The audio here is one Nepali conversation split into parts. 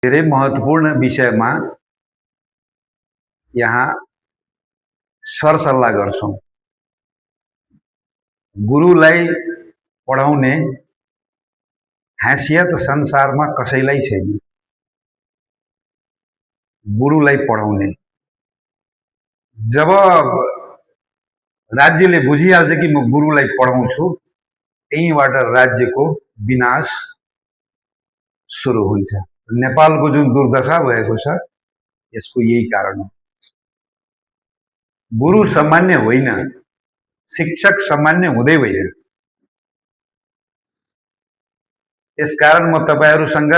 धेरै महत्त्वपूर्ण विषयमा यहाँ सरसल्लाह गर्छौं। गुरुलाई पढाउने हैसियत संसारमा कसैलाई छैन। गुरुलाई पढाउने जब राज्यले बुझिहाल्छ कि म गुरुलाई पढाउँछु, त्यहीबाट राज्यको विनाश सुरु हुन्छ। नेपालको जुन दुर्दशा भएको छ यसको यही कारण हो। गुरु सामान्य होइन, शिक्षक सामान्य हुँदै होइन। त्यसकारण म तपाईहरुसँग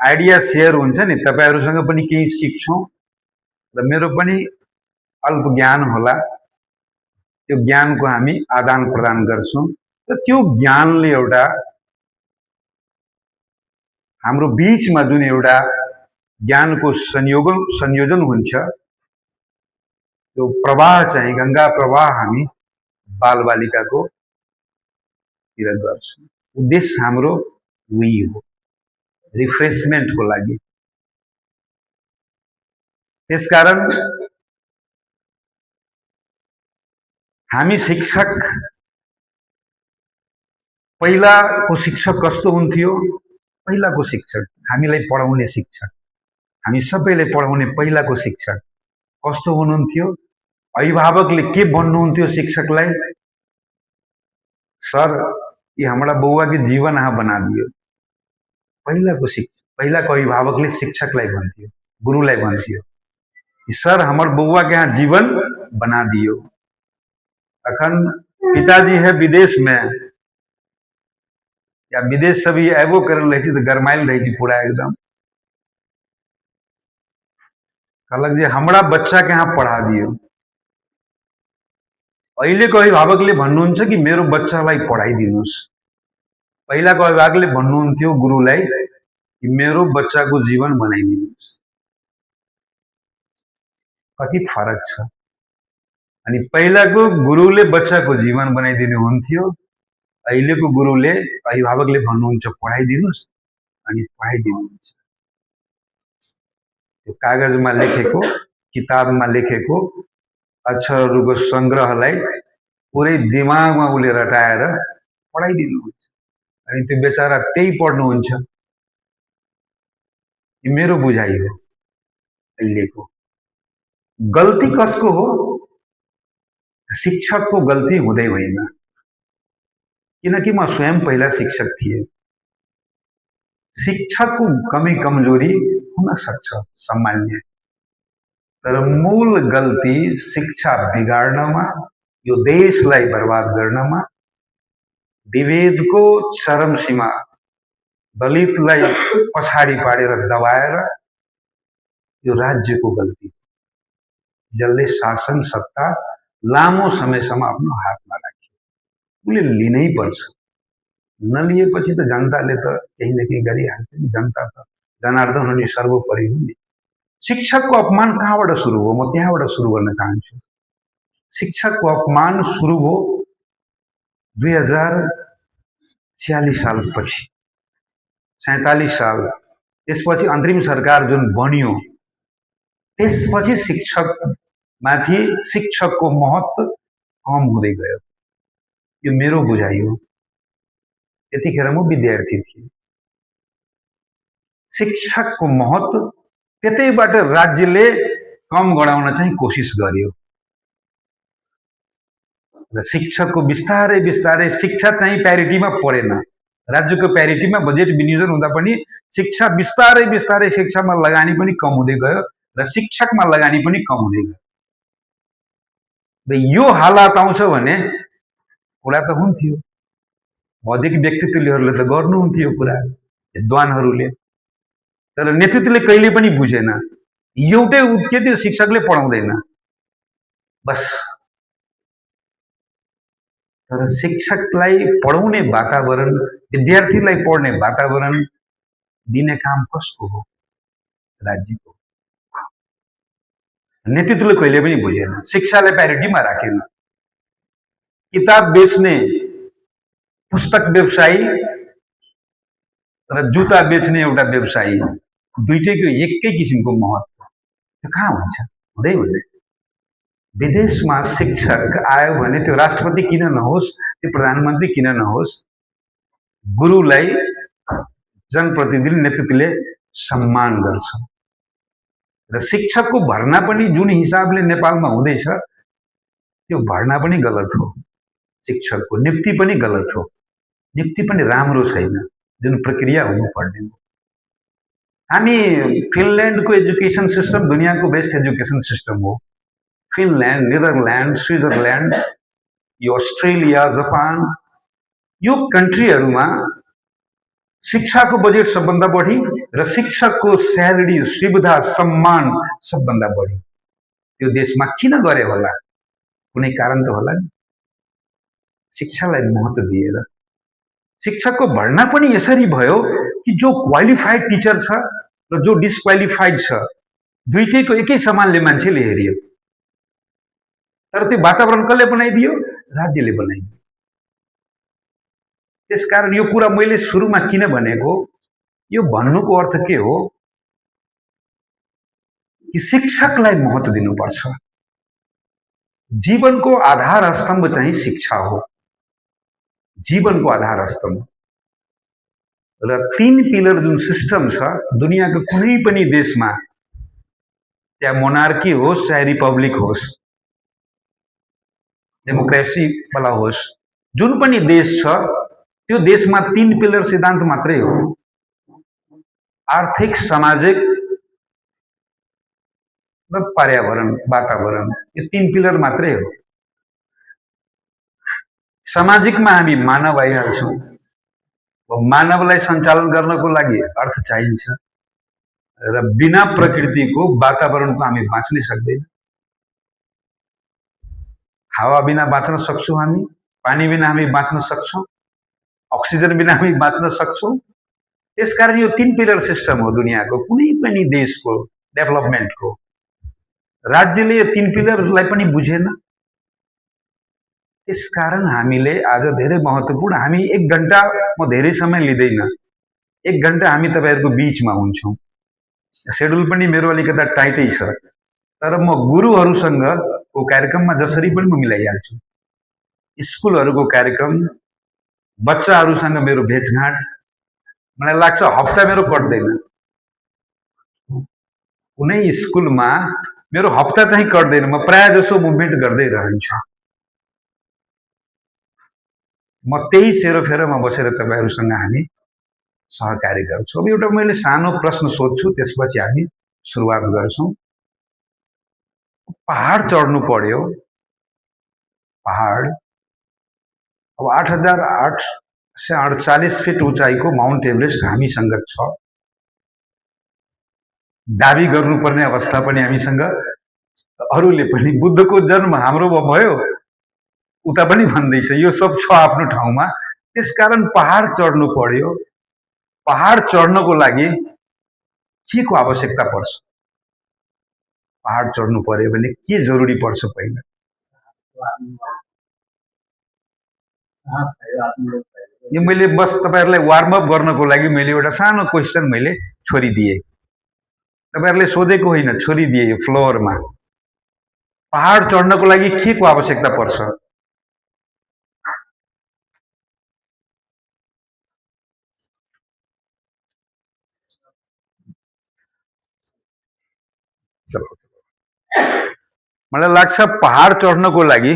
आइडिया शेयर हुन्छ नि, तपाईहरुसँग पनि केही सिक्छौं र मेरो पनि अल्प ज्ञान होला, त्यो ज्ञानको हामी आदान प्रदान गर्छौं र त्यो ज्ञानले एउटा हाम्रो बीचमा जुन एउटा ज्ञानको संयोजन हुन्छ, त्यो प्रवाह चाहिँ गंगा प्रवाह हामी बालबालिकाको तिर गर्छौं। उद्देश्य हाम्रो उही हो, रिफ्रेशमेन्टको लागि। त्यसकारण हामी शिक्षक, पहिलाको शिक्षक कस्तो हुन्थ्यो? पहिलाको शिक्षक, हामीलाई पढाउने शिक्षक, हामी सबैलाई पढाउने पहिलाको शिक्षक कस्तो हुनुहुन्थ्यो? अभिभावकले के भन्नुहुन्थ्यो शिक्षकलाई? सर, ये हमारा बउवा के जीवन यहाँ बना दियो। पहिलाको अभिभावकले शिक्षकलाई भन्थ्यो, गुरुलाई भन्थ्यो, सर हमार बउवा के यहाँ जीवन बना दियो। अखन पिताजी है विदेश में, या विदेश से भी एबो कर रहे तो गरमाइल रही पूरा एकदम, कहलक जे हमरा बच्चा के यहाँ पढ़ा दियो। अहिलेको अभिभावकले भन्नुहुन्छ कि मेरो बच्चालाई पढाइदिनुस्। पहिलाको अभिभावकले भन्नुहुन्थ्यो गुरुलाई कि मेरो बच्चाको जीवन बनाइदिनुस्। कति फरक छ। अनि पहिलाको गुरुले बच्चाको जीवन बनाइदिनु हुन्थ्यो, अहिलेको गुरुले अभिभावकले भन्नुहुन्छ पढाइदिनुस् अनि पढाइदिनुहुन्छ। त्यो कागजमा लेखेको, किताबमा लेखेको अक्षरहरूको संग्रहलाई पुरै दिमागमा उले रटाएर पढाइदिनुहुन्छ। अनि त्यो बेचारा त्यही पढ्नुहुन्छ। यो मेरो बुझाइ हो। अहिलेको गल्ती कसको हो? शिक्षकको गल्ती हुँदै होइन, किनकि म स्वयं पहिला शिक्षक थिएँ। शिक्षकको कमी कमजोरी हुन सक्छ सामान्य, तर मूल गल्ती शिक्षा बिगाड्नमा, यो देशलाई बर्बाद गर्नमा, विभेदको चरम सीमा, दलितलाई पछाडि पारेर दबाएर यो राज्यको गल्ती, जसले शासन सत्ता लामो समयसम्म आफ्नो हातमा राख्यो, उसले लिनै पर्छ। नलिएपछि त जनताले त केही न केही गरिहाल्छ नि। जनता त जनार्दन हुने सर्वोपरि हो नि। शिक्षकको अपमान कहाँबाट सुरु हो? म त्यहाँबाट सुरु गर्न चाहन्छु। शिक्षकको अपमान सुरु हो 2046 सालपछि, 47 साल, त्यसपछि अन्तरिम सरकार जुन बन्यो, त्यसपछि शिक्षकमाथि शिक्षकको महत्त्व कम हुँदै गयो। यो मेरो बुझाइ हो। त्यतिखेर म विद्यार्थी थिएँ। शिक्षकको महत्त्व त्यतैबाट राज्यले कम गराउन चाहिँ कोसिस गर्यो र शिक्षकको बिस्तारै बिस्तारै शिक्षा चाहिँ प्यारिटीमा परेन। राज्यको प्यारिटीमा बजेट विनियोजन हुँदा पनि शिक्षा बिस्तारै बिस्तारै शिक्षामा लगानी पनि कम हुँदै गयो र शिक्षकमा लगानी पनि कम हुँदै गयो। यो हालत आउँछ भने कुरा त हुन्थ्यो, अधिक व्यक्तित्वहरूले त गर्नुहुन्थ्यो कुरा, विद्वानहरूले, तर नेतृत्वले कहिले पनि बुझेन। एउटै के त्यो शिक्षकले पढाउँदैन बस। तर शिक्षकलाई पढाउने वातावरण, विद्यार्थीलाई पढ्ने वातावरण दिने काम कसको हो? राज्यको। नेतृत्वले कहिले पनि बुझेन, शिक्षालाई प्यारिटीमा राखेन। किताब बेच्ने पुस्तक व्यवसायी र जुत्ता बेच्ने एउटा व्यवसायी दुईटैको एकै किसिमको महत्त्व त्यो कहाँ हुन्छ? हुँदै हुँदैन। विदेशमा शिक्षक आयो भने त्यो राष्ट्रपति किन नहोस्, त्यो प्रधानमन्त्री किन नहोस्, गुरुलाई जनप्रतिनिधि नेतृत्वले सम्मान गर्छ। र शिक्षकको भर्ना पनि जुन हिसाबले नेपालमा हुँदैछ त्यो भर्ना पनि गलत हो। शिक्षकको नियुक्ति पनि गलत हो। नियुक्ति पनि राम्रो छैन, जुन प्रक्रिया हुनुपर्ने हो। हामी फिनल्यान्डको एजुकेसन सिस्टम दुनियाँको बेस्ट एजुकेसन सिस्टम हो। फिनल्यान्ड, नेदरल्यान्ड, स्विजरल्यान्ड, यो अस्ट्रेलिया, जापान, यो कन्ट्रीहरूमा शिक्षाको बजेट सबभन्दा बढी र शिक्षकको स्यालेरी, सुविधा, सम्मान सबभन्दा बढी। त्यो देशमा किन गरे होला? कुनै कारण त होला नि। शिक्षालाई महत्त्व दिएर शिक्षकको भर्ना पनि यसरी भयो कि जो क्वालिफाइड टिचर छ र जो डिस्क्वालिफाइड छ दुईटैको एकै समानले मान्छेले हेरियो। तर त्यो वातावरण कसले बनाइदियो? राज्यले बनाइदियो। त्यसकारण यो कुरा मैले सुरुमा किन भनेको, यो भन्नुको अर्थ के हो कि शिक्षकलाई महत्त्व दिनुपर्छ। जीवनको आधार स्तम्भ चाहिँ शिक्षा हो। जीवनको आधार स्तम्भ र 3 पिलर जुन सिस्टम छ दुनियाँको कुनै पनि देशमा, त्यहाँ मोनार्की होस् चाहे रिपब्लिक होस्, डेमोक्रेसी वाला होस्, जुन पनि देश छ त्यो देशमा 3 पिलर सिद्धान्त मात्रै हो। आर्थिक, सामाजिक र पर्यावरण, वातावरण, यो 3 पिलर मात्रै हो। सामाजिकमा हामी मानव आइहाल्छौँ। मानवलाई सञ्चालन गर्नको लागि अर्थ चाहिन्छ र बिना प्रकृतिको वातावरणको हामी बाँच्नै सक्दैन। हावा बिना बाँच्न सक्छौँ हामी, पानी बिना हामी बाँच्न सक्छौँ, अक्सिजन बिना हामी बाँच्न सक्छौँ। त्यसकारण यो 3 पिलर सिस्टम हो दुनियाँको कुनै पनि देशको डेभलपमेन्टको। राज्यले यो 3 पिलरलाई पनि बुझेन। त्यसकारण हामीले आज धेरै महत्त्वपूर्ण, हामी 1 घण्टा, म धेरै समय लिँदैन, 1 घण्टा हामी तपाईँहरूको बीचमा हुन्छौँ। सेड्युल पनि मेरो अलिकता टाइटै छ, तर म गुरुहरूसँगको कार्यक्रममा जसरी पनि म मिलाइहाल्छु। स्कुलहरूको कार्यक्रम, बच्चाहरूसँग मेरो भेटघाट, मलाई लाग्छ हप्ता मेरो कट्दैन। कुनै स्कुलमा मेरो हप्ता चाहिँ कट्दैन, म प्रायः जसो मुभमेन्ट गर्दै रहन्छु। म त्यही सेरोफेरोमा बसेर तपाईँहरूसँग हामी सहकार्य गर्छौँ। अब एउटा मैले सानो प्रश्न सोध्छु, त्यसपछि हामी सुरुवात गर्छौँ। पहाड चढ्नु पर्यो, पहाड, अब 8,848 फिट उचाइको माउन्ट एभरेस्ट हामीसँग छ। दाबी गर्नुपर्ने अवस्था पनि हामीसँग, अरूले पनि बुद्धको जन्म हाम्रो भयो उता पनि भन्दैछ, यो सब छ आफ्नो ठाउँमा। त्यसकारण पहाड चढ्नु पर्यो। पहाड चढ्नको लागि के को आवश्यकता पर्छ? पहाड चढ्नु पर्यो भने के जरुरी पर्छ? पहिला यो मैले बस तपाईहरुलाई वार्म अप गर्नको लागि मैले एउटा सानो क्वेशन मैले छोडिदिए। तपाईहरुले सोधेको होइन, छोडिदिए यो फ्लोरमा। पहाड चढ्नको लागि के को आवश्यकता पर्छ? मलाई लाग्छ पहाड चढ्नको लागि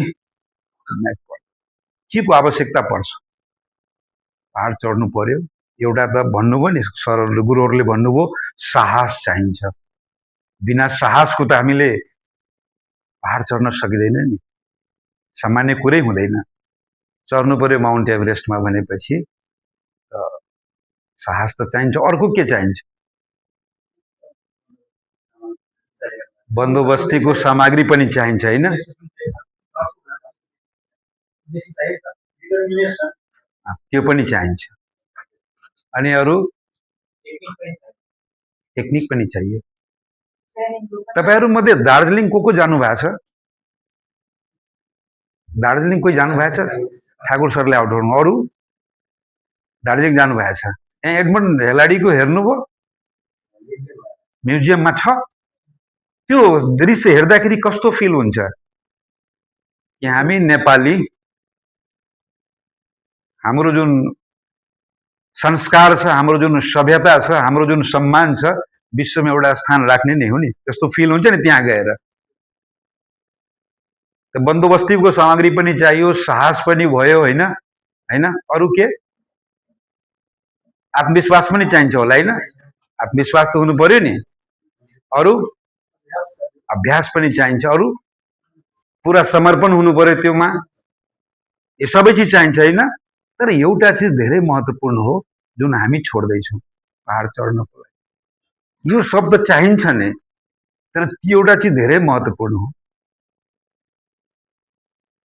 के को आवश्यकता पर्छ? पहाड चढ्नु पर्यो, एउटा त भन्नुभयो नि सरहरूले, गुरुहरूले भन्नुभयो साहस चाहिन्छ। बिना साहसको त हामीले पहाड चढ्न सकिँदैन नि, सामान्य कुरै हुँदैन। चढ्नु पर्यो माउन्ट एभरेस्टमा भनेपछि साहस त चाहिन्छ। अर्को के चाहिन्छ? बन्दोबस्तीको सामग्री पनि चाहिन्छ हैन? त्यो पनि चाहिन्छ। अनि अरू टेक्निक पनि चाहियो। तपाईहरु मध्ये दार्जिलिङ को जानु भएको छ? दार्जिलिङ कोही जानु भएको छ? ठाकुर सरले आउट गर्नु। अरू दार्जिलिङ जानु भएको छ? यहाँ एडमन्ड हेलाडीको हेर्नुभयो म्युजियममा छ। त्यो दृश्य हेर्दाखेरि कस्तो फिल हुन्छ कि हामी नेपाली हाम्रो जुन संस्कार छ, हाम्रो जुन सभ्यता छ, हाम्रो जुन सम्मान छ, विश्वमा एउटा स्थान राख्ने नै हो नि। त्यस्तो फिल हुन्छ नि त्यहाँ गएर। बन्दोबस्तीको सामग्री पनि चाहियो, साहस पनि भयो, होइन होइन, अरू के आत्मविश्वास पनि चाहिन्छ होला, होइन? आत्मविश्वास त हुनु पर्यो नि। अरू अभ्यास पनि चाहिन्छ, अरू पुरा समर्पण हुनु पर्यो त्योमा। यो सबै चिज चाहिन्छ, होइन? तर एउटा चिज धेरै महत्त्वपूर्ण हो जुन हामी छोड्दैछौँ पहाड चढ्नको लागि। यो शब्द चाहिन्छ नै, तर एउटा चिज धेरै महत्त्वपूर्ण हो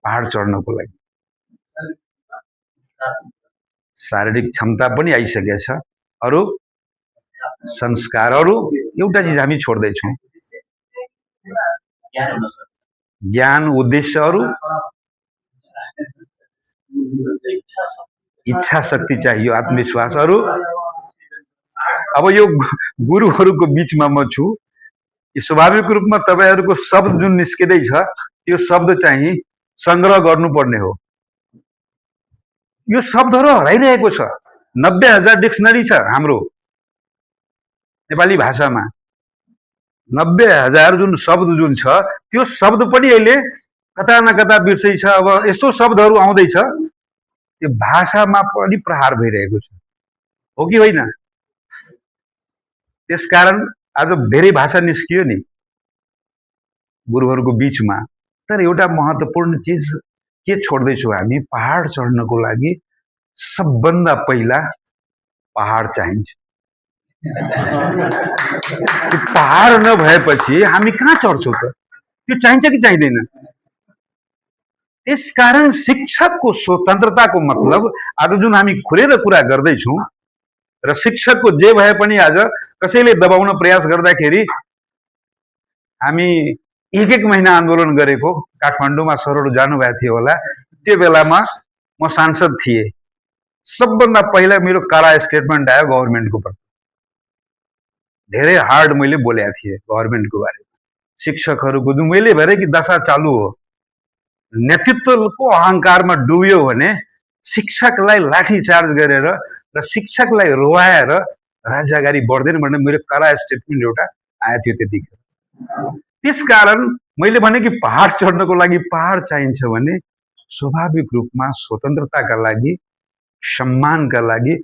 पहाड चढ्नको लागि। शारीरिक क्षमता पनि आइसकेछ, अरू संस्कार, अरू एउटा चिज हामी छोड्दैछौँ, ज्ञान, उद्देश्य, अरू इच्छा शक्ति चाहियो, आत्मविश्वास, अरू। अब यो गुरुहरूको बीचमा म छु, स्वाभाविक रूपमा तपाईहरुको शब्द जुन निस्किँदैछ त्यो शब्द चाहिँ संग्रह गर्नुपर्ने हो। यो शब्दहरू हराइरहेको छ। 90,000 डिक्सनरी छ हाम्रो नेपाली भाषामा। 90,000 जुन शब्द जुन छ त्यो शब्द पनि अहिले कता न कता बिर्सैछ। अब यस्तो शब्दहरू आउँदैछ त्यो भाषामा पनि प्रहार भइरहेको छ, हो कि होइन? त्यसकारण आज धेरै भाषा निस्कियो नि गुरुहरूको बीचमा। तर एउटा महत्त्वपूर्ण चिज के छोड्दैछौँ हामी? पहाड चढ्नको लागि सबभन्दा पहिला पहाड चाहिन्छ। त्यो पहाड नभएपछि हामी कहाँ चढ्छौँ त? त्यो चाहिन्छ कि चाहिँदैन? त्यसकारण शिक्षकको स्वतन्त्रताको मतलब आज जुन हामी खुलेर कुरा गर्दैछौँ र शिक्षकको जे भए पनि आज कसैले दबाउन प्रयास गर्दाखेरि हामी एक महिना आन्दोलन गरेको, काठमाडौँमा सरहरू जानुभएको थियो होला, त्यो बेलामा म सांसद थिएँ। सबभन्दा पहिला मेरो कडा स्टेटमेन्ट आयो गभर्मेन्टको प्रति। धेरै हार्ड मैले बोलेको थिएँ गभर्मेन्टको बारेमा। शिक्षकहरूको जुन मैले भने कि दशा चालु हो, नेतृत्वको अहङ्कारमा डुब्यो भने शिक्षकलाई लाठी चार्ज गरेर र शिक्षकलाई रोवाएर राज्य अगाडि बढ्दैन भनेर मेरो कडा स्टेटमेन्ट एउटा आएको थियो त्यतिखेर। त्यसकारण मैले भने कि पहाड चढ्नको लागि पहाड चाहिन्छ भने स्वाभाविक रूपमा स्वतन्त्रताका लागि, सम्मानका लागि,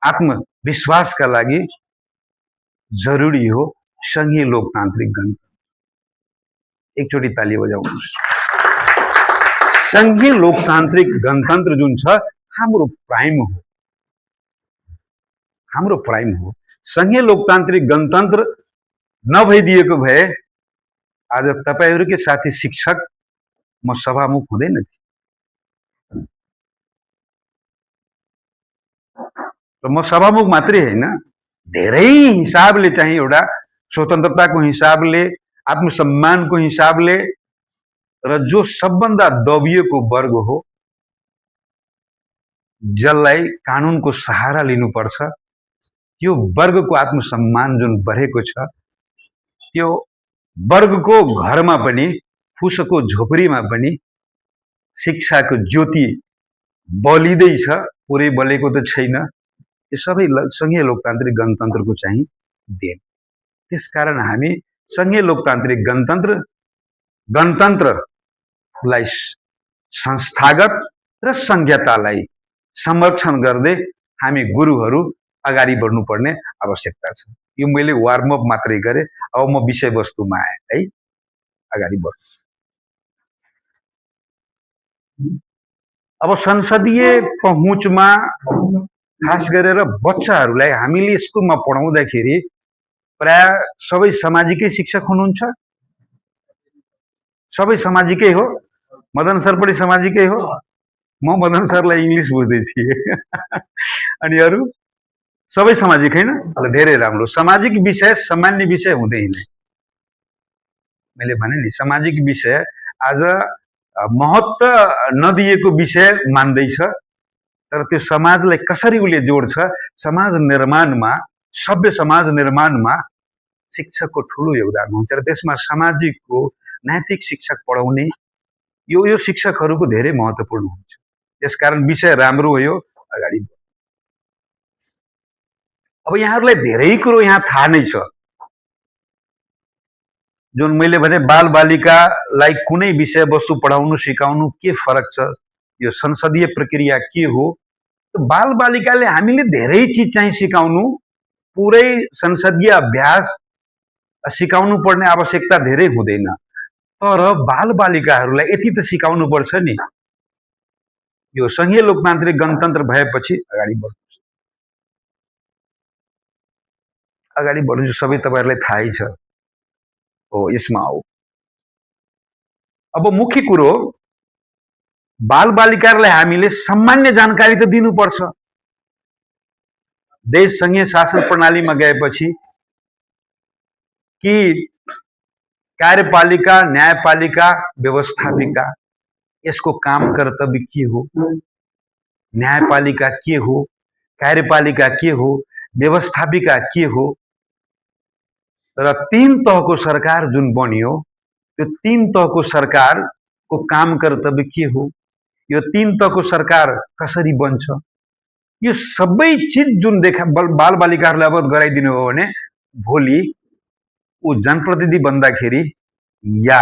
आत्मविश्वासका लागि जरुरी हो संघीय लोकतान्त्रिक गणतन्त्र। एकचोटि ताली बजाउनुहोस्। संघीय लोकतान्त्रिक गणतन्त्र जुन छ हाम्रो प्राइम हो, हाम्रो प्राइम हो। संघीय लोकतान्त्रिक गणतन्त्र नभइदिएको भए आज तपाईहरुकै साथी शिक्षक म सभामुख हुँदैन थिए र म सभामुख मात्रै हैन, धेरै हिसाबले चाहिँ एउटा स्वतन्त्रताको हिसाबले, आत्मसम्मानको हिसाबले र जो सबभन्दा दबिएको वर्ग हो जसलाई कानुनको सहारा लिनुपर्छ, त्यो वर्गको आत्मसम्मान जुन बढेको छ, त्यो वर्गको घरमा पनि, फुसको झोपडीमा पनि शिक्षाको ज्योति बलिँदैछ। पुरै बलेको त छैन। यो सबै संघीय लोकतान्त्रिक गणतन्त्रको चाहिँ देन। त्यसकारण हामी संघीय लोकतान्त्रिक गणतन्त्रलाई संस्थागत र संघीयतालाई संरक्षण गर्दै हामी गुरुहरू अगाडि बढ्नुपर्ने आवश्यकता छ। यो मैले वार्म अप मात्रै गरे। अब म विषयवस्तुमा आएँ है, अगाडि बढ्छु। अब संसदीय पहुँचमा खास गरेर बच्चाहरूलाई हामीले स्कुलमा पढाउँदाखेरि प्राय सबै सामाजिकै शिक्षक हुनुहुन्छ। सबै सामाजिकै हो। मदन सर पनि सामाजिकै हो। म मदन सरलाई इंग्लिश बुझ्दै थिएँ अनि अरू सबै सामाजिक हैन? धेरै राम्रो। सामाजिक विषय सामान्य विषय हुँदैन। मैले भने नि सामाजिक विषय आज महत्त्व नदिएको विषय मान्दैछ तर त्यो समाजलाई कसरी उसले जोड्छ, समाज निर्माणमा, सभ्य समाज निर्माणमा शिक्षकको ठुलो योगदान हुन्छ र त्यसमा सामाजिकको नैतिक शिक्षक पढाउने यो शिक्षकहरूको धेरै महत्त्वपूर्ण हुन्छ। त्यसकारण विषय राम्रो हो, यो अगाडि। अब यहाँहरूलाई धेरै कुरो यहाँ थाहा नै छ। जुन मैले भने बालबालिकालाई कुनै विषयवस्तु पढाउनु सिकाउनु के फरक छ, यो संसदीय प्रक्रिया के हो, बालबालिकाले हामीले धेरै चिज चाहिँ सिकाउनु, पुरै संसदीय अभ्यास सिकाउनु पर्ने आवश्यकता धेरै हुँदैन। तर बालबालिकाहरूलाई यति त सिकाउनु पर्छ नि। यो संघीय लोकतान्त्रिक गणतन्त्र भएपछि अगाडि बढ्नु सबै तपाईहरुलाई थाहै छ हो। यसमा आऊ, अब मुख्य कुरो, बालबालिकाहरूलाई हामीले सामान्य जानकारी त दिनुपर्छ। देश संघीय शासन प्रणालीमा गएपछि कि कार्यपालिका, न्यायपालिका, व्यवस्थापिका, यसको काम कर्तव्य के हो, न्यायपालिका के हो, कार्यपालिका के हो, व्यवस्थापिका के हो, र तीन तहको सरकार जुन बन्यो, त्यो तीन तहको सरकारको काम कर्तव्य के हो, यो तीन तहको सरकार कसरी बन्छ, यो सबै चिज जुन बालबालिकाहरूलाई अवगत गराइदिनु हो भने भोलि ऊ जनप्रतिनिधि बन्दाखेरि या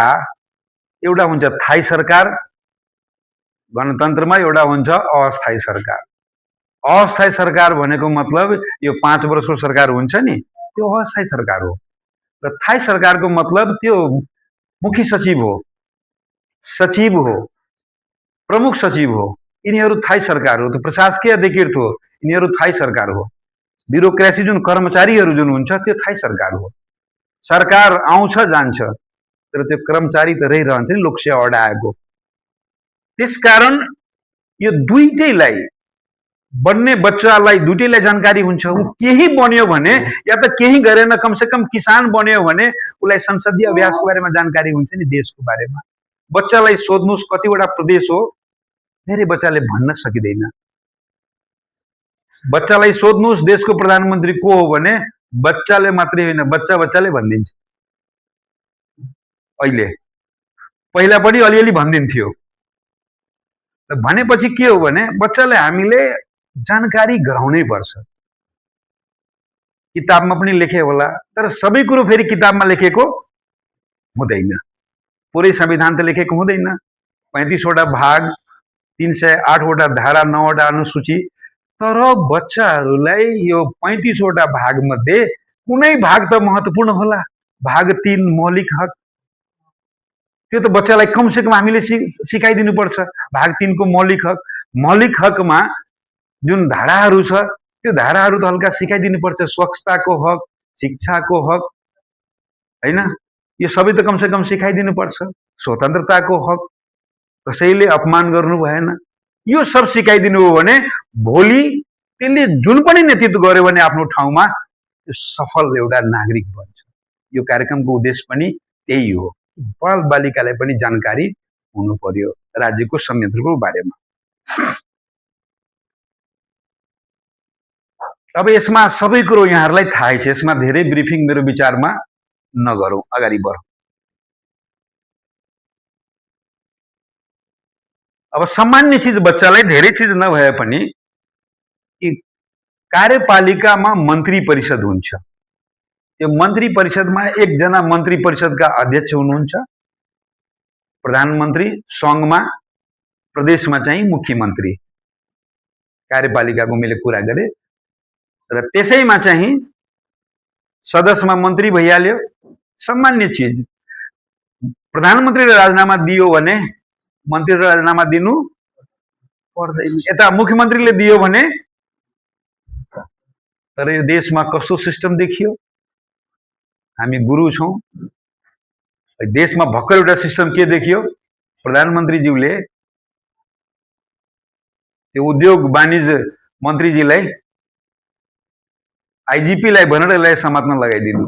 एउटा हुन्छ थाई सरकार गणतन्त्रमा, एउटा हुन्छ अस्थायी सरकार। अस्थायी सरकार भनेको मतलब यो 5 वर्षको सरकार हुन्छ नि, त्यो अस्थायी सरकार हो। र थाई सरकारको मतलब त्यो मुख्य सचिव हो, सचिव हो, प्रमुख सचिव हो, यिनीहरू थाई सरकार हो। त्यो प्रशासकीय अधिकृत हो, यिनीहरू थाई सरकार हो। ब्युरोक्रेसी जुन कर्मचारीहरू जुन हुन्छ त्यो थाई सरकार हो। सरकार आउँछ जान्छ तर त्यो कर्मचारी त रहिरहन्छ नि लोकसेवा अडाएको। त्यसकारण यो दुईटैलाई बन्ने बच्चालाई दुईटैलाई जानकारी हुन्छ। ऊ केही बन्यो भने या त केही गरेन, कम से कम किसान बन्यो भने उसलाई संसदीय अभ्यासको बारेमा जानकारी हुन्छ नि, देशको बारेमा। बच्चालाई सोध्नुस् कतिवटा प्रदेश हो, धेरै बच्चाले भन्न सकिँदैन। बच्चालाई सोध्नुस् देशको प्रधानमन्त्री को हो भने बच्चाले मात्रै होइन, बच्चाले भनिदिन्छ। अहिले पहिला पनि अलिअलि भनिदिन्थ्यो। भनेपछि के हो भने बच्चाले हामीले जानकारी गराउनै पर्छ। किताबमा पनि लेखे होला, तर सबै कुरो फेरि किताबमा लेखेको हुँदैन। पुरै संविधान त लेखेको हुँदैन। 35 वटा भाग, 308 वटा धारा, 9 वटा अनुसूची। तर बच्चाहरूलाई यो 35 वटा भाग मध्ये कुनै भाग त महत्त्वपूर्ण होला। भाग 3 मौलिक हक, त्यो त बच्चालाई कम से कम हामीले सिकाइदिनु पर्छ। भाग 3 को मौलिक हक, मौलिक हकमा जुन धाराहरू छ त्यो धाराहरू त हल्का सिकाइदिनु पर्छ। स्वच्छताको हक, शिक्षाको हक, हैन, यो सबै त कम से कम सिकाइदिनु पर्छ। स्वतन्त्रताको हक, कसैले अपमान गर्नु भएन, यो सब सिकाइदिनु हो भने भोलि त्यसले जुन पनि नेतृत्व गर्यो भने आफ्नो ठाउँमा त्यो सफल एउटा नागरिक बन्छ। यो कार्यक्रमको उद्देश्य पनि त्यही हो। बालबालिकालाई पनि जानकारी हुनु पर्यो राज्यको संयन्त्रको बारेमा। अब यसमा सबै कुरो यहाँहरूलाई थाहै छ, यसमा धेरै ब्रिफिङ मेरो विचारमा नगरौँ, अगाडि बढौँ। अब सामान्य चीज बच्चालाई धेरै चीज नभए पनि कि कार्यपालिकामा मन्त्री परिषद हुन्छ। त्यो मन्त्री परिषदमा एकजना मन्त्री परिषदका अध्यक्ष हुनुहुन्छ, प्रधानमन्त्री, सङ्घमा, प्रदेशमा चाहिँ मुख्यमन्त्री। कार्यपालिकाको मैले कुरा गरे र त्यसैमा चाहिँ सदस्यमा मन्त्री भइहाल्यो। सामान्य चीज, प्रधानमन्त्रीले राजीनामा दियो भने मन्त्रीले राजीनामा दिनु पर्दैन। यता मुख्यमन्त्रीले दियो भने, तर यो देशमा कस्तो सिस्टम देखियो, हामी गुरु छौं। देशमा भर्खर एउटा सिस्टम के देखियो, प्रधानमन्त्रीज्यूले त्यो उद्योग वाणिज्य मन्त्रीजीलाई, आइजिपीलाई भनेर यसलाई समात्न लगाइदिनु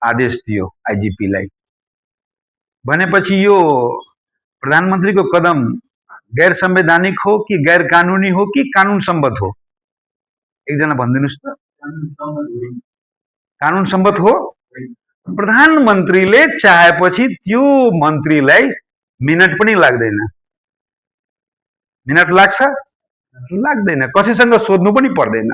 आदेश दियो। आइजिपीलाई भनेपछि यो प्रधानमन्त्रीको कदम गैर संवैधानिक हो कि गैर कानूनी हो कि कानून सम्मत हो? एकजना भनिदिनुस् त। कानून सम्मत हो? प्रधानमन्त्रीले चाहेपछि त्यो मन्त्रीलाई मिनट पनि लाग्दैन। मिनट लाग्छ? लाग्दैन। कसैसँग सोध्नु पनि पर्दैन।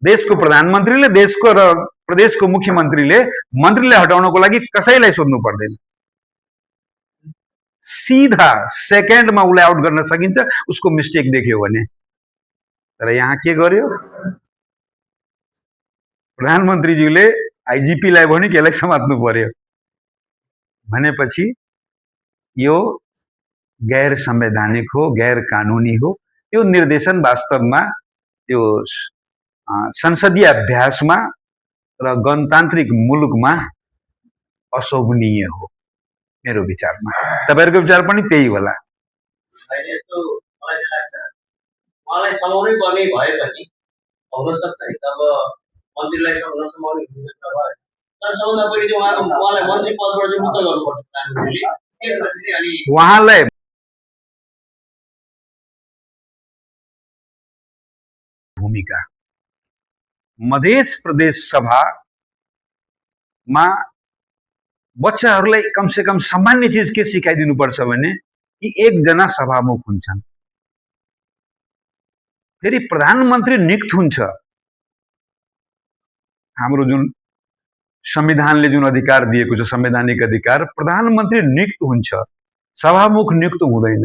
देशको प्रधानमन्त्रीले देशको र प्रदेशको मुख्यमन्त्रीले मन्त्रीलाई हटाउनको लागि कसैलाई सोध्नु पर्दैन। सीधा सेकेन्डमा उसलाई आउट गर्न सकिन्छ उसको मिस्टेक देख्यो भने। तर यहाँ के गर्यो? प्रधानमन्त्रीज्यूले आइजिपीलाई भन्यो कि यसलाई समात्नु पर्यो भनेपछि यो गैर संवैधानिक हो, गैर कानूनी हो। त्यो निर्देशन वास्तवमा त्यो संसदीय अभ्यासमा र गणतान्त्रिक मुलुकमा अशोभनीय हो मेरो विचारमा। तपाईहरुको विचार पनि त्यही होला। अहिले यस्तो मलाई चाहिँ लाग्छ मलाई समाउनै पर्ने भए पनि हुन सक्छ नि त। अब मन्त्रीलाई समाउनै हुन्छ भयो। तर सबभन्दा पहिले चाहिँ उहाँलाई मन्त्री पदबाट चाहिँ मुक्त गर्नुपर्छ प्रधानमन्त्रीले। त्यसपछि चाहिँ अनि उहाँलाई भूमिका मध्य प्रदेश सभामा बच्चाहरूलाई कमसे कम सामान्य चीज के सिकाइदिनुपर्छ भने कि एकजना सभामुख हुन्छन्, फेरि प्रधानमन्त्री नियुक्त हुन्छ। हाम्रो जुन संविधानले जुन अधिकार दिएको छ, संवैधानिक अधिकार, प्रधानमन्त्री नियुक्त हुन्छ, सभामुख नियुक्त हुँदैन।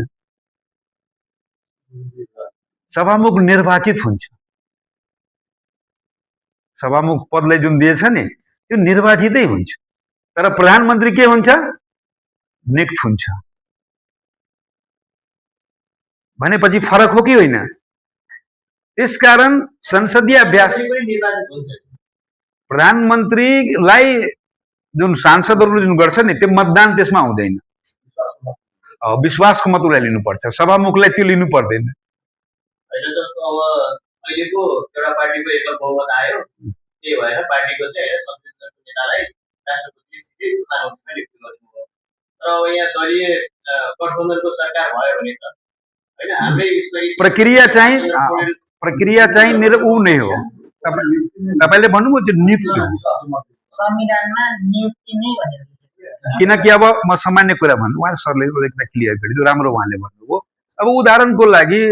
सभामुख निर्वाचित हुन्छ। सभामुख पदलाई जुन दिएछ नि त्यो निर्वाचितै हुन्छ। तर प्रधानमन्त्री के हुन्छ? नियुक्त हुन्छ। भनेपछि फरक हो कि होइन? त्यसकारण संसदीय अभ्यास प्रधानमन्त्रीलाई जुन सांसदहरूले जुन गर्छ नि त्यो मतदान त्यसमा हुँदैन। विश्वासको मत उसलाई लिनुपर्छ, सभामुखलाई त्यो लिनु पर्दैन। अहिले जस्तो अब अहिलेको एउटा पार्टीको एकल बहुमत आयो, त्यही भएर पार्टीको चाहिँ संसदीय नेतालाई राष्ट्रपतिले सिधै प्रधानमन्त्रीमा नियुक्त गर्नुभयो। तर अब यहाँ दलीय गठबन्धनको सरकार भयो भने त हैन हाम्रै प्रक्रिया चाहिँ ऊ नै हो। तपाईले भन्नुभयो त्यो नियुक्ति हो संविधानमा नियुक्ति नै भनेर। किनकि अब म सामान्य कुरा भन्नु, उहाँ सरले एकदम क्लियर गरिदियो, राम्रो उहाँले भन्नुभयो। अब उदाहरणको लागि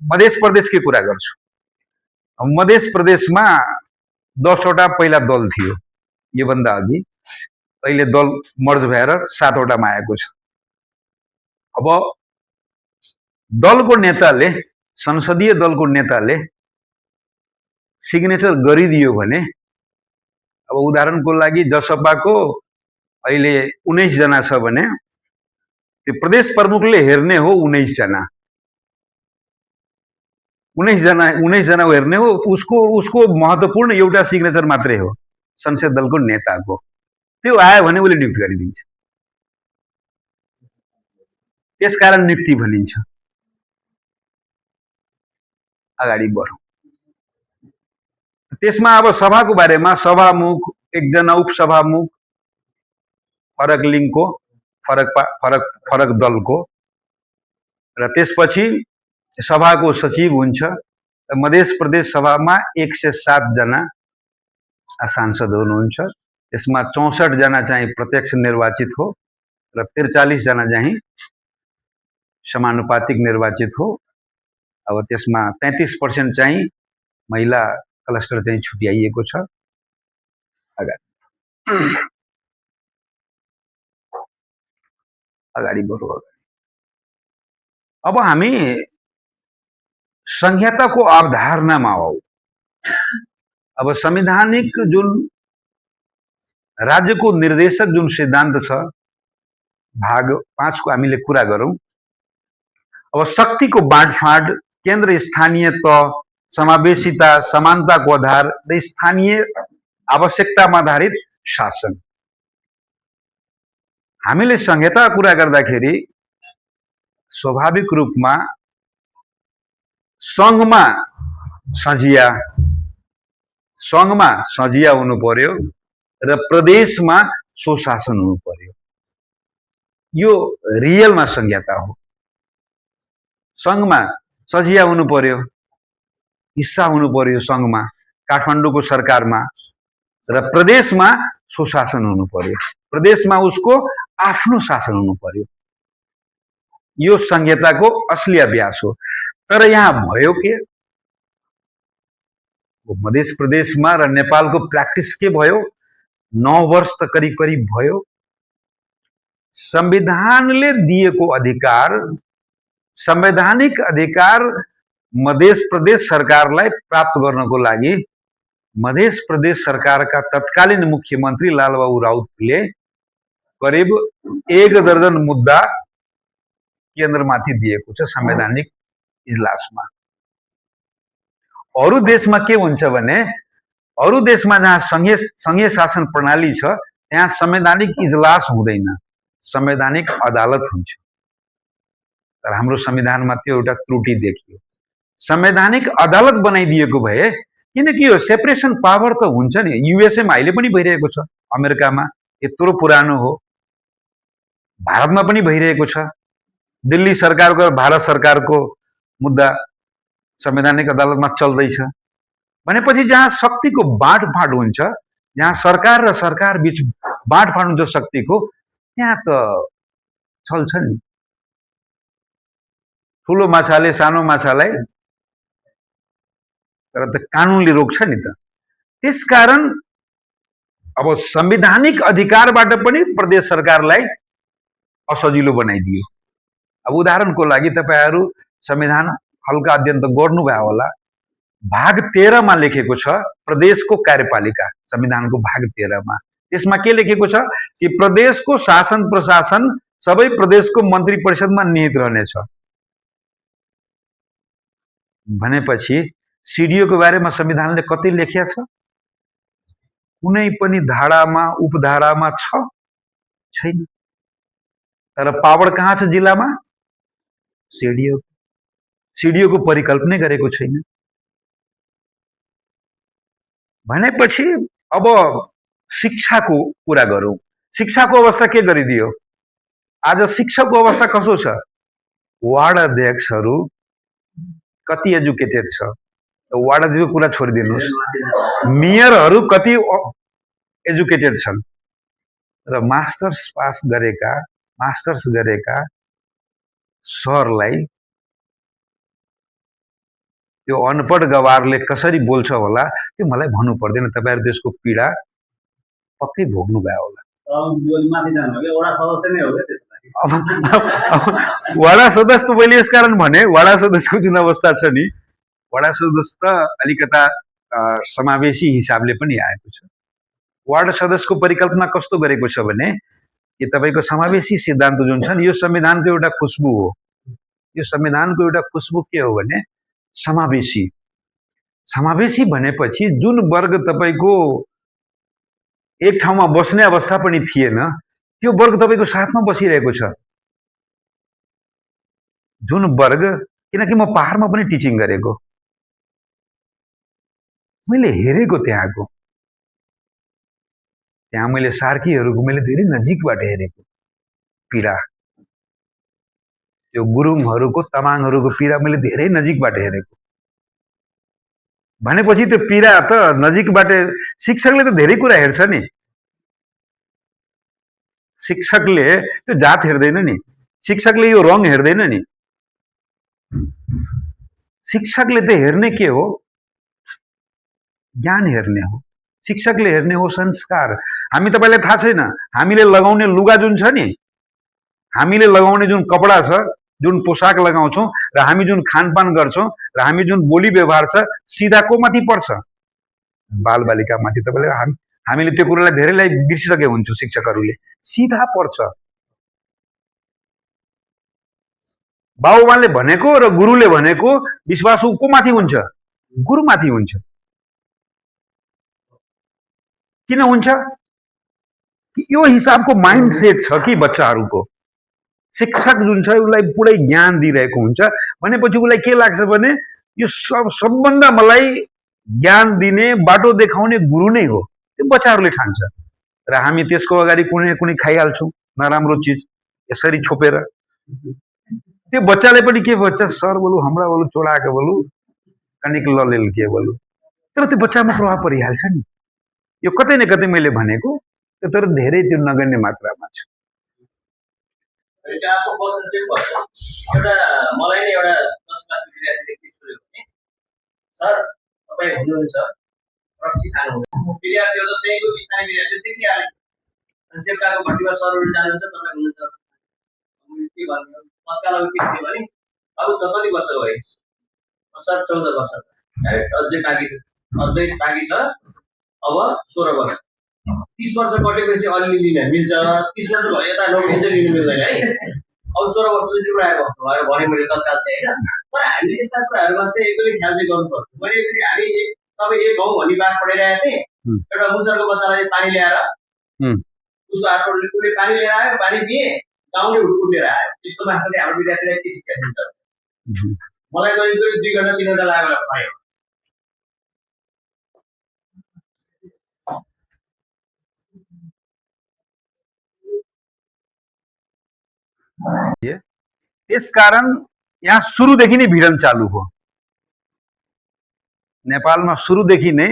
मध्य प्रदेशकै कुरा गर्छु। मध्य प्रदेशमा 10 वटा पहिला दल थियो योभन्दा अघि, अहिले दल मर्ज भएर 7 वटामा आएको छ। अब दलको नेताले, संसदीय दलको नेताले सिग्नेचर गरिदियो भने, अब उदाहरणको लागि जसपाको अहिले 19 जना छ भने त्यो प्रदेश प्रमुखले हेर्ने हो 19 जना। 19 जना हेर्ने हो। उसको महत्त्वपूर्ण एउटा सिग्नेचर मात्रै हो संसद दलको नेताको। त्यो आयो भने उसले नियुक्त गरिदिन्छ। त्यसकारण नियुक्ति भनिन्छ। अगाडि बढौं। त्यसमा अब सभाको बारेमा सभामुख, एकजना उपसभामुख, फरक लिङ्गको, फरक दलको, र त्यसपछि सभाको सचिव हुन्छ। मध्य प्रदेश सभामा 107 जना सांसद हुनुहुन्छ। त्यसमा 64 जना चाहिँ प्रत्यक्ष निर्वाचित हो र 43 जना चाहिँ समानुपातिक निर्वाचित हो। अब त्यसमा 33% चाहिँ महिला क्लस्टर चाहिँ छुट्याइएको छ। अगाडि बढो। अब हामी संहिताको अवधारणामा हौ। अब संवैधानिक जुन राज्यको निर्देशक जुन सिद्धान्त छ भाग 5 को हामीले कुरा गरौं। अब शक्तिको बाँडफाँड, केन्द्र स्थानीय तह, समावेशिता, समानताको आधार र स्थानीय आवश्यकतामा आधारित शासन। हामीले संहिता कुरा गर्दाखेरि स्वाभाविक रूपमा संघमा सजिया हुनु पर्यो र प्रदेशमा स्वशासन हुनु पर्यो। यो रियलमा संहिता हो। सङ्घमा सजिया हुनु पर्यो, हिस्सा हुनु पर्यो सङ्घमा, काठमाडौँको सरकारमा, र प्रदेशमा सुशासन हुनु पर्यो, प्रदेशमा उसको आफ्नो शासन हुनु पर्यो। यो संहिताको असली अभ्यास हो। तर यहाँ भयो के, मध्य प्रदेशमा र नेपालको प्र्याक्टिस के भयो, 9 वर्ष त करिब करिब भयो। संविधानले दिएको अधिकार, संवैधानिक अधिकार मध्य प्रदेश सरकारलाई प्राप्त गर्नको लागि मध्य प्रदेश सरकारका तत्कालीन मुख्यमन्त्री लालबाबु राउतले करिब 1 दर्जन मुद्दा केन्द्रमाथि दिएको छ संवैधानिक इजलासमा। अरू देशमा के हुन्छ भने, अरू देशमा जहाँ संघीय शासन प्रणाली छ त्यहाँ संवैधानिक इजलास हुँदैन, संवैधानिक अदालत हुन्छ। तर हाम्रो संविधानमा त्यो एउटा त्रुटि देखियो। संवैधानिक अदालत बनाइदिएको भए, किनकि यो सेपरेसन पावर त हुन्छ नि, युएसएमा अहिले पनि भइरहेको छ, अमेरिकामा यत्रो पुरानो हो, भारतमा पनि भइरहेको छ। दिल्ली सरकारको र भारत सरकारको मुद्दा संवैधानिक अदालतमा चल्दैछ भनेपछि जहाँ शक्तिको बाँडफाँड हुन्छ, जहाँ सरकार र सरकार बीच बाँडफाँड हुन्छ शक्तिको, त्यहाँ त चल्छ नि। ठुलो माछाले सानो माछालाई तर त कानुनले रोक्छ नि त। त्यसकारण अब संवैधानिक अधिकारबाट पनि प्रदेश सरकारलाई असजिलो बनाइदियो। अब उदाहरणको लागि तपाईहरु संविधान हल्का अध्ययन त गर्नुभयो होला। भाग 13 मा लेखेको छ प्रदेशको कार्यपालिका, संविधानको भाग 13 मा। त्यसमा के लेखेको छ कि प्रदेशको शासन प्रशासन सबै प्रदेशको मन्त्री परिषदमा निहित रहनेछ। भनेपछि सीडीओ को बारेमा संविधानले कति लेखेको छ? कुनै पनि धारामा उपधारामा छैन। तर पावर कहाँ छ जिल्लामा? सीडीओ। सीडीओ को परिकल्पना गरेको छैन। भनेपछि अब शिक्षाको कुरा गरौं। शिक्षाको अवस्था के गरिदियो? आज शिक्षकको अवस्था कसो छ? वार्ड अध्यक्षहरू कति एजुकेटेड छ? वार्ड अध्यक्षको कुरा छोडिदिनुस्। मेयरहरू कति एजुकेटेड छन्? र मास्टर्स पास गरेका, मास्टर्स गरेका सरलाई त्यो अनपढ गवारले कसरी बोल्छ होला त्यो मलाई भन्नु पर्दैन। तपाईहरु देशको पीडा पक्कै भोग्नु भयो होला। वडा सदस्य त मैले यसकारण भने वडा सदस्यको जुन अवस्था छ नि, वडा सदस्य त अलिकता समावेशी हिसाबले पनि आएको छ। वार्ड सदस्यको परिकल्पना कस्तो गरेको छ भने कि तपाईको समावेशी सिद्धान्त जुन छ नि यो संविधानको एउटा खुशबु हो। यो संविधानको एउटा खुशबु के हो भने समावेशी। समावेशी भनेपछि जुन वर्ग तपाईको एक ठाउँमा बस्ने अवस्था पनि थिएन त्यो वर्ग तपाईको साथमा बसिरहेको छ। जुन वर्ग, किनकि म पहाडमा पनि टिचिङ गरेको, मैले हेरेको त्यहाँ मैले सार्कीहरूको मैले धेरै नजिकबाट हेरेको पीडा, त्यो गुरुङहरूको तामाङहरूको पीडा मैले धेरै नजिकबाट हेरेको। भनेपछि त्यो पीडा त नजिकबाट शिक्षकले त धेरै कुरा हेर्छ नि। शिक्षकले त्यो जात हेर्दैन नि, शिक्षकले यो रङ हेर्दैन नि। शिक्षकले त हेर्ने के हो? ज्ञान हेर्ने हो। शिक्षकले हेर्ने हो संस्कार। हामी तपाईलाई थाहा छैन, हामीले लगाउने लुगा जुन छ नि, हामीले लगाउने जुन कपडा छ, जुन पोशाक लगाउँछौं र हामी जुन खानपान गर्छौं र हामी जुन बोली व्यवहार छ सीधा को माथि पर्छ? बालबालिका माथि। तपाईले हामीले त्यो कुरालाई धेरैलाई बिर्सिसके हुन्छौं। शिक्षकहरूले सीधा पर्छ। बाबुआमाले भनेको र गुरुले भनेको विश्वास को माथि हुन्छ? गुरु माथि हुन्छ। किन हुन्छ? यो हिसाबको माइन्ड सेट छ कि बच्चाहरूको। शिक्षक जुन छ उसलाई पुरै ज्ञान दिइरहेको हुन्छ भनेपछि उसलाई के लाग्छ भने यो सबभन्दा मलाई ज्ञान दिने, बाटो देखाउने गुरु नै हो। त्यो बच्चाहरूले ठान्छ र हामी त्यसको अगाडि कुनै न कुनै खाइहाल्छौं नराम्रो चीज यसरी छोपेर। त्यो बच्चाले पनि के बच्चा सर बोलू हमरा बोलू छोडाएको बोलू कनिक ललेल के बोलू तर त्यो बच्चामा प्रभाव परिहाल्छ नि यो कतै न कतै मैले भनेको त्यो तर धेरै त्यो नगण्य मात्रामा छ अनि त्यो आफू पर्सन चाहिँ पर्छ एउटा मलाई नै एउटा 10 क्लास विद्यार्थीले के सोध्यो भने सर तपाईँ हुनुहुन्छ रक्सी खानुहुन्छ विद्यार्थीहरू त त्यहीको स्थानीय विद्यार्थी देखिहाले अनि सेप्टाको भट्टीमा सरहरू जानुहुन्छ तपाईँ हुनुहुन्छ के भन्नु तत्काल के थियो भने अब त कति वर्ष भयो सर 14 वर्ष अझै बाँकी छ अब 16 वर्ष 30 वर्ष कटेपछि अलिअलि लिन मिल्छ 30 वर्ष भयो यता नोकरी चाहिँ लिनु मिल्दैन है अब 16 वर्ष चाहिँ चुडाएर बस्नु भयो भने मैले तत्काल चाहिँ होइन तर हामीले यस्ता कुराहरूमा चाहिँ एकदमै ख्याल चाहिँ गर्नुपर्छ मैले हामी सबै एक गाउँ भन्ने बात पढिरहेको थिएँ एउटा मुसरको बच्चालाई पानी ल्याएर उसको हातबाट उसले पानी लिएर आयो पानी पिए गाउँले हुडकुट लिएर आयो त्यस्तो मात्रले हाम्रो विद्यार्थीलाई के शिक्षा दिन्छ मलाई करिब 2 घण्टा 3 घण्टा लाग्यो पढ्यो त्यसकारण यहाँ सुरुदेखि नै भिडन चालू हो नेपालमा सुरुदेखि नै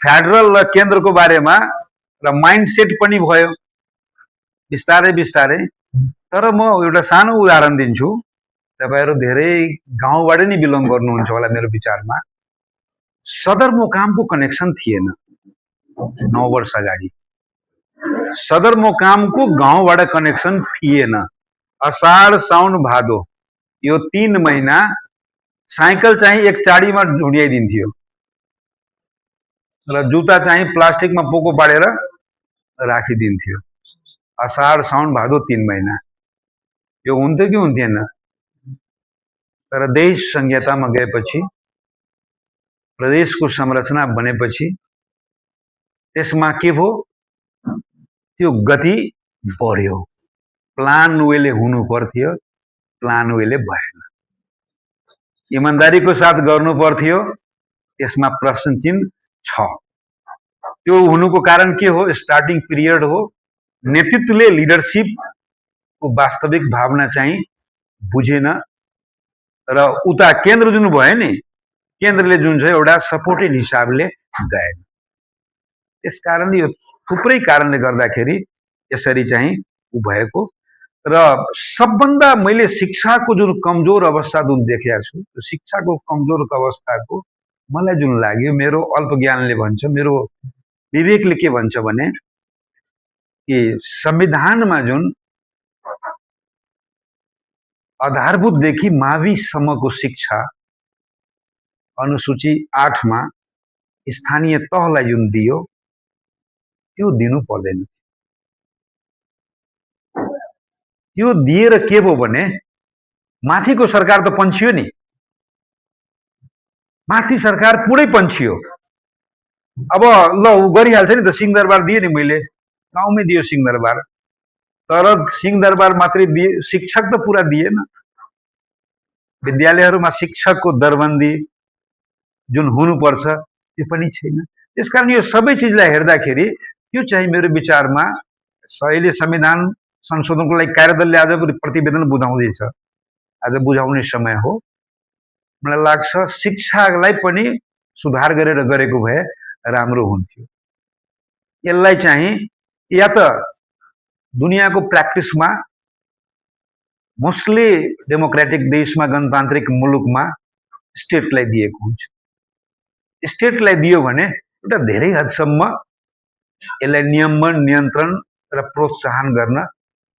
फेडरल र केन्द्रको बारेमा र माइन्डसेट पनि भयो बिस्तारै बिस्तारै तर म एउटा सानो उदाहरण दिन्छु तपाईहरु धेरै गाउँबाट नै बिलोङ गर्नुहुन्छ होला मेरो विचारमा सदरमुकामको कनेक्सन थिएन 9 वर्ष अगाडि सदरमुकामको गाउँबाट कनेक्सन थिएन अषाढ साउन भादो यो 3 महिना साइकल चाहिँ एक चाडीमा ढुँडियाइदिन्थ्यो र जुत्ता चाहिँ प्लास्टिकमा पोको पारेर राखिदिन्थ्यो अषाढ साउन भादो 3 महिना यो हुन्थ्यो कि हुन्थेन तर देश संहितामा गएपछि प्रदेशको संरचना बनेपछि त्यसमा के भयो त्यो गति बढ्यो प्लान वेले हुनु पर्थ्यो प्लान वेले भएन ईमानदारीको साथ गर्नु पर्थ्यो यसमा प्रश्न चिन्ह छ त्यो हुनुको कारण के हो स्टार्टिङ पिरियड हो नेतृत्वले लिडरशिप को वास्तविक भावना चाहिँ बुझेन र उता केन्द्र जुन भयो नि केन्द्रले जुन छ एउटा सपोर्टेड हिसाबले गएन त्यसकारण यो थुप्रै कारणले गर्दाखेरि यसरी चाहिँ भएको र सबभन्दा मैले शिक्षाको जुन कमजोर अवस्था जुन देखेको छु शिक्षाको कमजोर अवस्थाको मलाई जुन लाग्यो मेरो अल्प ज्ञानले भन्छ मेरो विवेकले के भन्छ भने कि संविधानमा जुन आधारभूतदेखि माविसम्मको शिक्षा अनुसूची 8 मा स्थानीय तहलाई जुन दियो त्यो दिनु पर्दैन त्यो दिएर के भयो भने माथिको सरकार त पन्छियो नि माथि सरकार पुरै पन्छियो अब ल उ गरिहाल्छ नि त सिंहदरबार दिए नि मैले गाउँमै दियो सिंहदरबार तर सिंहदरबार मात्रै दिए शिक्षक त पुरा दिएन विद्यालयहरूमा शिक्षकको दरबन्दी जुन हुनुपर्छ त्यो पनि छैन त्यसकारण यो सबै चीजलाई हेर्दाखेरि त्यो चाहिँ मेरो विचारमा अहिले संविधान संशोधनको लागि कार्यदलले आज प्रतिवेदन बुझाउँदैछ आज बुझाउने समय हो मलाई लाग्छ शिक्षालाई पनि सुधार गरेर गरेको भए राम्रो हुन्थ्यो यसलाई चाहिँ या त दुनियाँको प्र्याक्टिसमा मोस्टली डेमोक्रेटिक देशमा गणतान्त्रिक मुलुकमा स्टेटलाई दिएको हुन्छ स्टेटलाई दियो भने एउटा धेरै हदसम्म यसलाई नियमन नियन्त्रण र प्रोत्साहन गर्न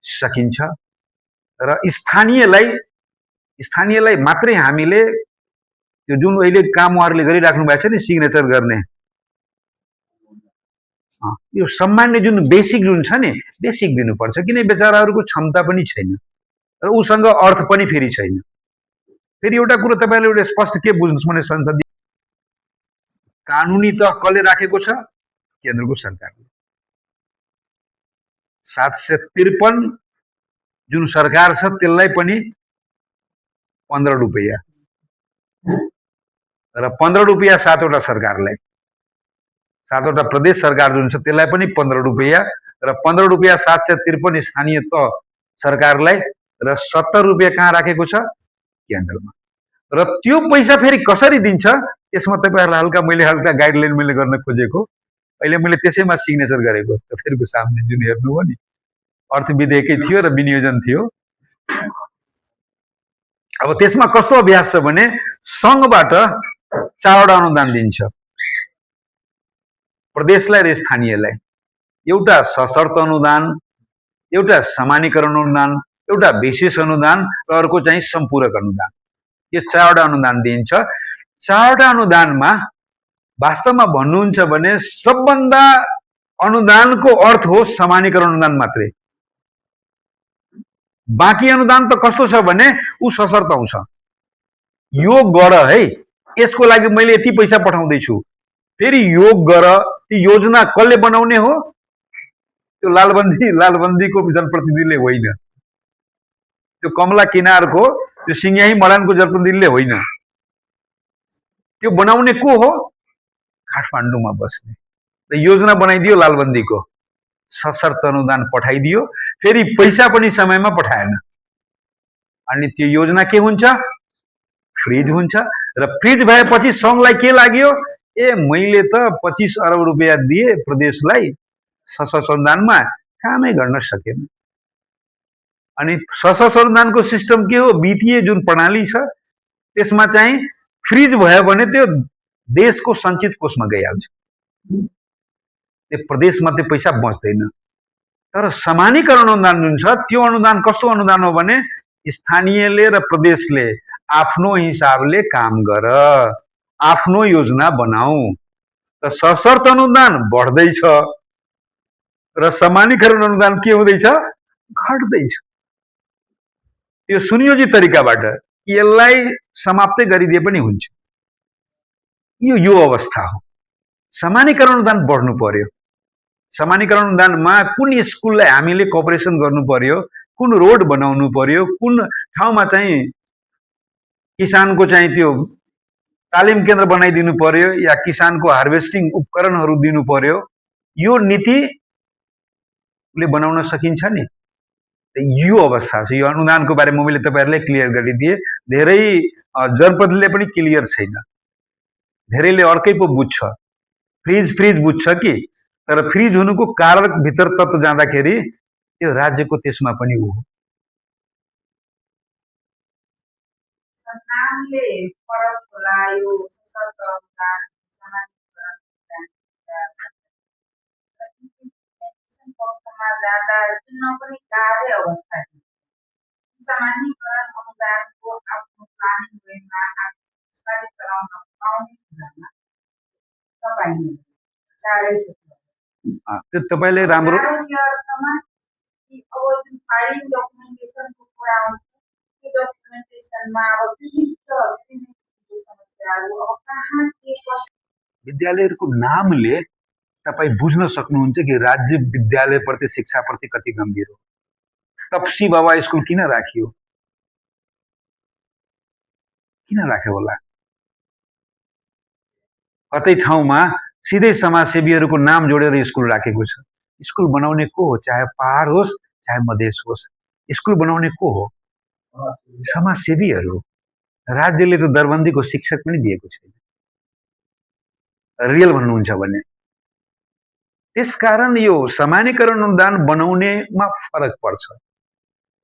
सकिन्छ र स्थानीयलाई मात्रै हामीले यो जुन अहिले काम उहाँहरूले गरिराख्नु भएको छ नि सिग्नेचर गर्ने यो सामान्य जुन बेसिक जुन छ नि बेसिक दिनुपर्छ किन बेचाराहरूको क्षमता पनि छैन र उसँग अर्थ पनि फेरि छैन फेरि एउटा कुरो तपाईले एउटा स्पष्ट के बुझ्नुस् भने संसदीय कानुनी तह कसले राखेको छ केन्द्रको सरकारले 753 जुन सरकार छ त्यसलाई पनि 15 रुपैयाँ र 15 रुपैयाँ 7वटा सरकारलाई 7वटा प्रदेश सरकार जुन छ त्यसलाई पनि 15 रुपैयाँ र 15 रुपैयाँ 753 स्थानीय तह सरकारलाई र 70 रुपियाँ कहाँ राखेको छ केन्द्रमा र त्यो पैसा फेरि कसरी दिन्छ त्यसमा तपाईहरुलाई हल्का गाइडलाइन मैले गर्न खोजेको अहिले मैले त्यसैमा सिग्नेचर गरेको तपाईहरुको सामने जुन हेर्नुभयो नि अर्थ विधेयकै थियो र विनियोजन थियो अब त्यसमा कस्तो अभ्यास छ भने संघबाट 4 वटा अनुदान दिन्छ प्रदेशलाई र स्थानीयलाई एउटा सशर्त अनुदान एउटा सामान्यकरण अनुदान एउटा विशेष अनुदान र अर्को चाहिँ सम्पूरक अनुदान यो 4 वटा अनुदान दिन्छ 4 वटा अनुदानमा वास्तवमा भन्नुहुन्छ भने सबभन्दा अनुदानको अर्थ हो सामान्यकरण अनुदान मात्रै बाँकी अनुदान त कस्तो छ भने उ सशर्त आउँछ यो गर है यसको लागि मैले यति पैसा पठाउँदै छु फेरि योग गर ती योजना कसले बनाउने हो त्यो लालबन्दीको जनप्रतिनिधिले होइन त्यो कमला किनारको त्यो सिंग्याही मडानको जनप्रतिनिधिले होइन त्यो बनाउने को हो काठमाडौँमा बस्ने र योजना बनाइदियो लालबन्दीको सशर्त अनुदान पठाइदियो फेरि पैसा पनि समयमा पठाएन अनि त्यो योजना के हुन्छ फ्रिज हुन्छ र फ्रिज भएपछि संघलाई के लाग्यो ए मैले त 25 अरब रुपैयाँ दिए प्रदेशलाई सशस्त्र अनुदानमा कामै गर्न सकेन अनि सशस्त्र अनुदानको सिस्टम के हो वित्तीय जुन प्रणाली छ त्यसमा चाहिँ फ्रिज भयो भने त्यो देशको सञ्चित कोषमा गइहाल्छ त्यो प्रदेशमा त्यो पैसा बच्दैन तर सामान्यकरण अनुदान जुन छ त्यो अनुदान कस्तो अनुदान हो भने स्थानीयले र प्रदेशले आफ्नो हिसाबले काम गर आफ्नो योजना बनाऊ त सशर्त अनुदान बढ्दैछ र सामान्यकरण अनुदान के हुँदैछ घट्दैछ त्यो सुनियोजित तरिकाबाट यसलाई समाप्तै गरिदिए पनि हुन्छ यो अवस्था हो सामान्यकरण अनुदान बढ्नु पर्यो सामान्यकरण अनुदानमा कुन स्कुललाई हामीले कोअपरेसन गर्नु पर्यो कुन रोड बनाउनु पर्यो कुन ठाउँमा चाहिँ किसानको चाहिँ त्यो तालिम केन्द्र बनाइदिनु पर्यो या किसानको हार्वेस्टिङ उपकरणहरू दिनु पर्यो यो नीतिले बनाउन सकिन्छ नि यो अवस्था छ यो अनुदानको बारेमा मैले तपाईहरुलाई क्लियर गरिदिए धेरै जनप्रतिनिधिले पनि क्लियर छैन धेरैले अर्कै पो बुझ्छ फ्रिज बुझ्छ कि तर फ्रिज हुनुको कारक भित्र तत्व जाँदाखेरि त्यो राज्यको त्यसमा पनि हो नामले फरक होला यो सशर्त अनुदान पक्षमा जाँदा जुन पनि गाह्रै अवस्था सामान्यकरण अनुदानको आफ्नो प्लानिङ वेमा आफूले चलाउन पाउने कुरामा तपाईँले गाह्रै छ त्यो तपाईले राम्रो अवस्थामा कि अब जुन फाइलिङ डकुमेन्टेसनको कुरा आउँछ त्यो डकुमेन्टेसनमा अब विभिन्न समस्याहरू अब कहाँ के कसो विद्यालयहरूको नामले तपाई बुझ्न सक्नुहुन्छ कि राज्य विद्यालयप्रति शिक्षाप्रति कति गम्भीर हो तपसी बाबा स्कुल किन राखियो किन राख्यो होला कतै ठाउँमा सिधै समाजसेवीहरूको नाम जोडेर स्कुल राखेको छ स्कुल बनाउने को हो चाहे पहाड होस् चाहे मधेस होस् स्कुल बनाउने को हो समाजसेवीहरू राज्यले त दरबन्दीको शिक्षक पनि दिएको छैन रियल भन्नुहुन्छ भने त्यसकारण यो सामान्यकरण अनुदान बनाउनेमा फरक पर्छ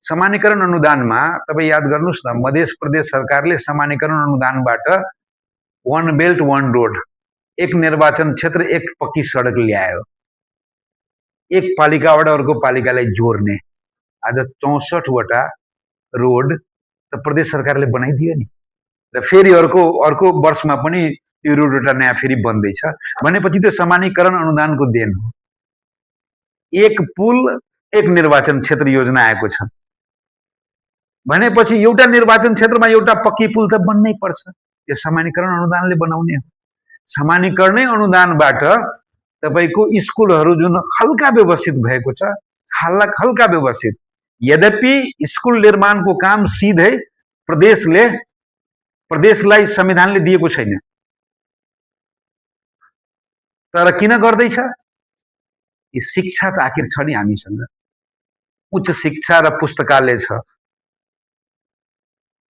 सामान्यकरण अनुदानमा तपाई याद गर्नुस् न मध्य प्रदेश सरकारले सामान्यकरण अनुदानबाट वन बेल्ट वन रोड एक निर्वाचन क्षेत्र एक पक्की सडक ल्यायो एक पालिकाबाट अर्को पालिकालाई जोड्ने आज 64 वटा रोड त प्रदेश सरकारले बनाइदियो नि र फेरि अर्को वर्षमा पनि यो रोड एउटा नयाँ फेरि बन्दैछ भनेपछि त्यो सामान्यकरण अनुदानको देन हो एक पुल एक निर्वाचन क्षेत्र योजना आएको छ भनेपछि एउटा निर्वाचन क्षेत्रमा एउटा पक्की पुल त बन्नै पर्छ यो सामान्यकरण अनुदानले बनाउने हो सामान्यकरण अनुदानबाट तपाईको स्कुलहरू जुन हल्का व्यवस्थित भएको छ हल्का व्यवस्थित यद्यपि स्कुल निर्माणको काम सिधै प्रदेशलाई संविधानले दिएको छैन तर किन गर्दैछ यो शिक्षा त आखिर छ नि हामीसँग उच्च शिक्षा र पुस्तकालय छ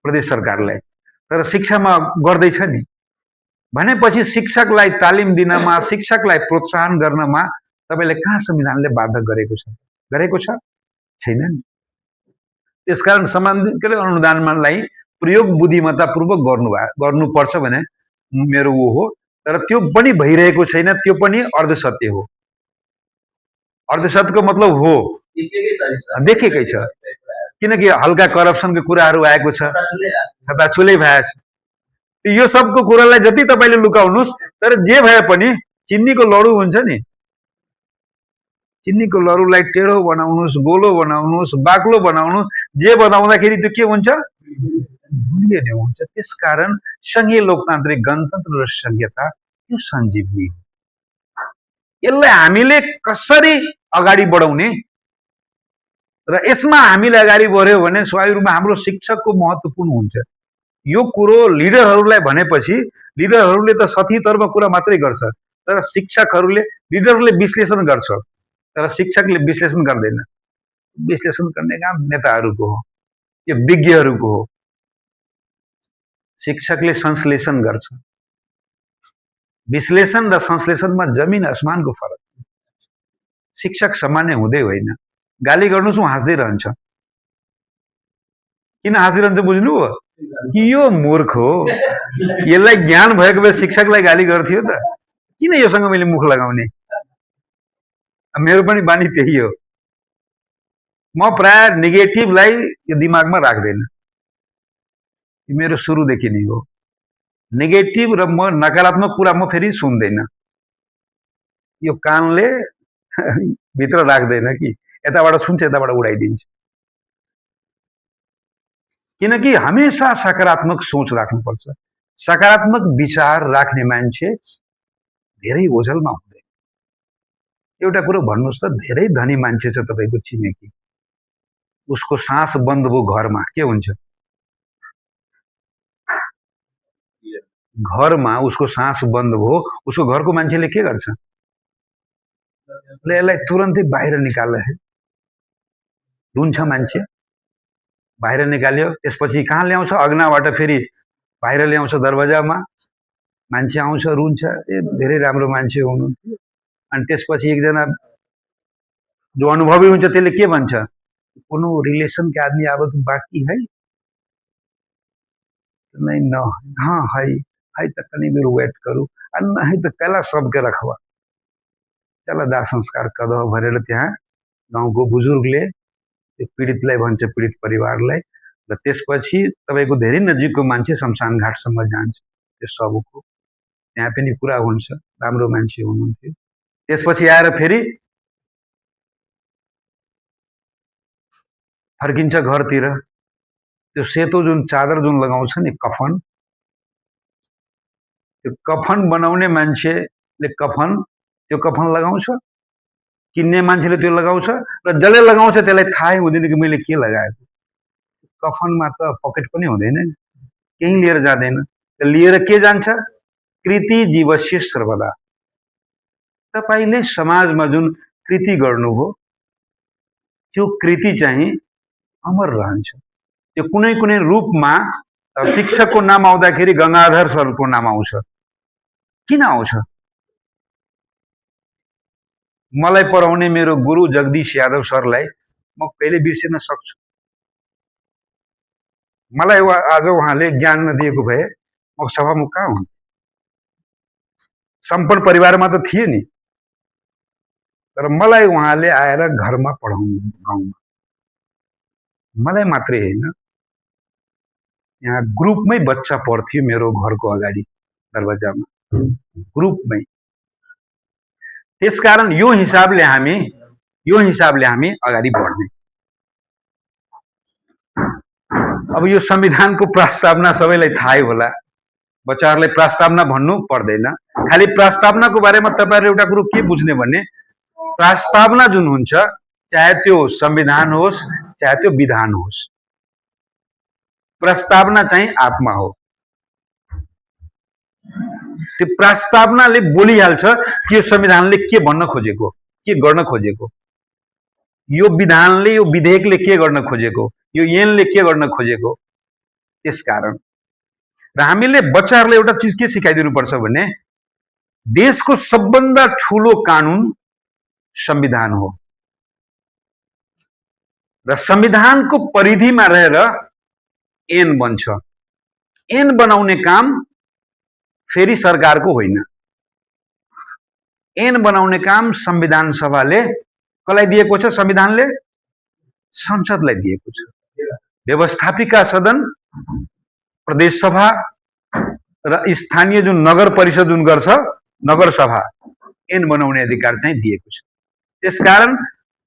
प्रदेश सरकारलाई, तर शिक्षामा गर्दैछ नि भनेपछि शिक्षकलाई तालिम दिनमा, शिक्षकलाई प्रोत्साहन गर्नमा तपाईले कहाँ संविधानले बाध्य गरेको छ? गरेको छ? छैन नि। त्यसकारण सम्बन्धित अनुदानलाई प्रयोग बुद्धिमत्तापूर्वक गर्नुपर्छ भने मेरो ऊ हो, तर त्यो पनि भइरहेको छैन, त्यो पनि अर्धसत्य हो। अर्धसत्यको मतलब हो देखेकै छ, किनकि हल्का करप्सनको कुराहरू आएको छ, छताछुलै भएको छ। यो सबको कुरालाई जति तपाईले लुकाउनुस्, तर जे भए पनि चिन्नीको लडु हुन्छ नि, चिन्नीको लडुलाई टेढो बनाउनुस्, गोलो बनाउनुस्, बाक्लो बनाउनुस्, जे बनाउँदाखेरि त्यो के हुन्छ? भुलिए नै हुन्छ। त्यसकारण संघीय लोकतान्त्रिक गणतन्त्र र संघीयता यो सञ्जीवनी हो। यसलाई हामीले कसरी अगाडि बढाउने र यसमा हामीले अगाडि बढ्यो भने स्वाभाविक रूपमा हाम्रो शिक्षकको महत्त्वपूर्ण हुन्छ। यो कुरो लिडरहरूलाई भनेपछि लिडरहरूले त सतीतर्फ कुरा मात्रै गर्छ, तर शिक्षकहरूले लिडरले विश्लेषण गर्छ, तर शिक्षकले विश्लेषण गर्दैन। विश्लेषण गर्ने काम नेताहरूको हो, यो विज्ञहरूको हो। शिक्षकले संश्लेषण गर्छ। विश्लेषण र संश्लेषणमा जमिन आसमानको फरक। शिक्षक सामान्य हुँदै होइन। गाली गर्नुस् हाँस्दै रहन्छ। किन हाँस्दै रहन्छ बुझ्नुभयो? कि यो मूर्ख हो, यसलाई ज्ञान भएको भए शिक्षकलाई गाली गर्थ्यो त, किन योसँग मैले मुख लगाउने? मेरो पनि बानी त्यही हो। म प्राय नेगेटिभलाई यो दिमागमा राख्दैन। यो मेरो सुरुदेखि नै हो। नेगेटिभ र म नकारात्मक कुरा म फेरि सुन्दैन। यो कानले भित्र राख्दैन कि यताबाट सुन्छ यताबाट उडाइदिन्छ। किनकि हमेशा सकारात्मक सोच राख्नुपर्छ। सकारात्मक विचार राख्ने मान्छे धेरै ओझलमा हुँदैन। एउटा कुरो भन्नुहोस् त, धेरै धनी मान्छे छ तपाईको छिमेकी, उसको सास बन्द भयो घरमा, के हुन्छ? घरमा उसको सास बन्द भयो, उसको घरको मान्छेले के गर्छ? यसलाई तुरन्तै बाहिर निकाल्छ। रुन्छ मान्छे, बाहिर निकाल्यो, त्यसपछि कहाँ ल्याउँछ? अग्नाबाट फेरि बाहिर ल्याउँछ, दरवाजामा मान्छे आउँछ, रुन्छ, ए धेरै राम्रो मान्छे हुनुहुन्थ्यो। अनि त्यसपछि एकजना जो अनुभवी हुन्छ त्यसले के भन्छ? कुनै रिलेसन के आदमी अब तो बाकी है? नहीं न, हाँ है त कनी देर वेट करू, नहीं त कैला सबके रखवा, चल दाह संस्कार कदह भनेर त्यहाँ गाउँको बुजुर्गले पीडितलाई भन्छ, पीडित परिवारलाई, र त्यसपछि तपाईको धेरै नजिकको मान्छे शमशान घाटसम्म जान्छ। त्यो सबको त्यहाँ पनि कुरा हुन्छ, राम्रो मान्छे हुनुहुन्थ्यो। त्यसपछि आएर फेरि फर्किन्छ घरतिर। त्यो सेतो जुन चादर जुन लगाउँछ नि, कफन, त्यो कफन बनाउने मान्छेले त्यो कफन लगाउँछ, किन्ने मान्छेले त्यो लगाउँछ, र जसले लगाउँछ त्यसलाई थाहै हुँदैन कि मैले के लगाएको। कफनमा त पकेट पनि हुँदैन, केही लिएर जाँदैन। लिएर के जान्छ? कृति जीवस्य सर्वदा। तपाईले समाजमा जुन कृति गर्नुभयो त्यो कृति चाहिँ अमर रहन्छ। त्यो कुनै कुनै रूपमा शिक्षकको नाम आउँदाखेरि गंगाधर सरको नाम आउँछ। किन आउँछ? मलाई पढाउने मेरो गुरु जगदीश यादव सरलाई म कहिले बिर्सिन सक्छु। मलाई आज उहाँले ज्ञान नदिएको भए म सभामुख कहाँ हुन्थे? सम्पन्न परिवारमा त थिए नि, तर मलाई उहाँले आएर घरमा पढाउनु, गाउँमा। मलाई मात्रै हैन, यहाँ ग्रुपमै बच्चा पढ्थ्यो मेरो घरको अगाडि दरवाजामा, ग्रुपमै। त्यसकारण यो हिसाबले हामी अगाडि बढ्ने। अब यो संविधानको प्रस्तावना सबैलाई थाहै होला, बच्चाहरूलाई प्रस्तावना भन्नु पर्दैन। खाली प्रस्तावनाको बारेमा तपाईहरुले एउटा कुरो के बुझ्ने भने, प्रस्तावना जुन हुन्छ, चाहे त्यो संविधान होस् चाहे त्यो विधान होस्, प्रस्तावना चाहिँ आत्मा हो। त्यो प्रस्तावनाले बोलिहाल्छ कि यो संविधानले के भन्न खोजेको, के गर्न खोजेको, यो विधानले, यो विधेयकले के गर्न खोजेको, यो ऐनले के गर्न खोजेको। त्यसकारण र हामीले बच्चाहरूलाई एउटा चिज के सिकाइदिनुपर्छ भने देशको सबभन्दा ठूलो कानुन संविधान हो र संविधानको परिधिमा रहेर ऐन बन्छ। ऐन बनाउने काम फेरि सरकारको होइन, ऐन बनाउने काम संविधान सभाले कसलाई दिएको छ? संविधानले संसदलाई दिएको छ। व्यवस्थापिका सदन प्रदेश सभा र स्थानीय जुन नगर परिषद जुन गर्छ नगर सभा ऐन बनाउने अधिकार चाहिँ दिएको छ। त्यसकारण